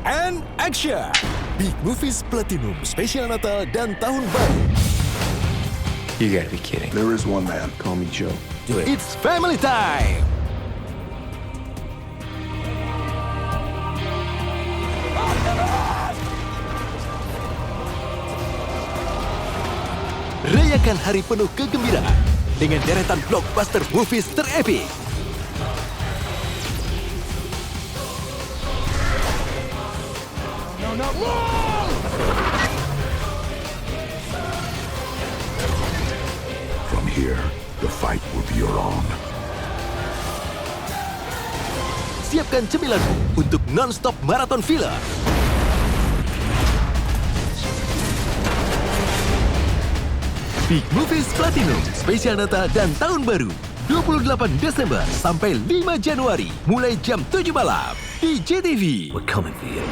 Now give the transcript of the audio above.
and action! Big Movies Platinum spesial Natal dan Tahun Baru. You gotta be kidding. There is one man. Call me Joe. It's family time! Rayakan hari penuh kegembiraan dengan deretan blockbuster movies terepik. From here, the fight will be your own. Siapkan cemilanmu untuk non-stop maraton film. Big Movies Platinum spesial Natal dan Tahun Baru 28 Desember sampai 5 Januari mulai jam 7 malam di JTV. We're coming for you.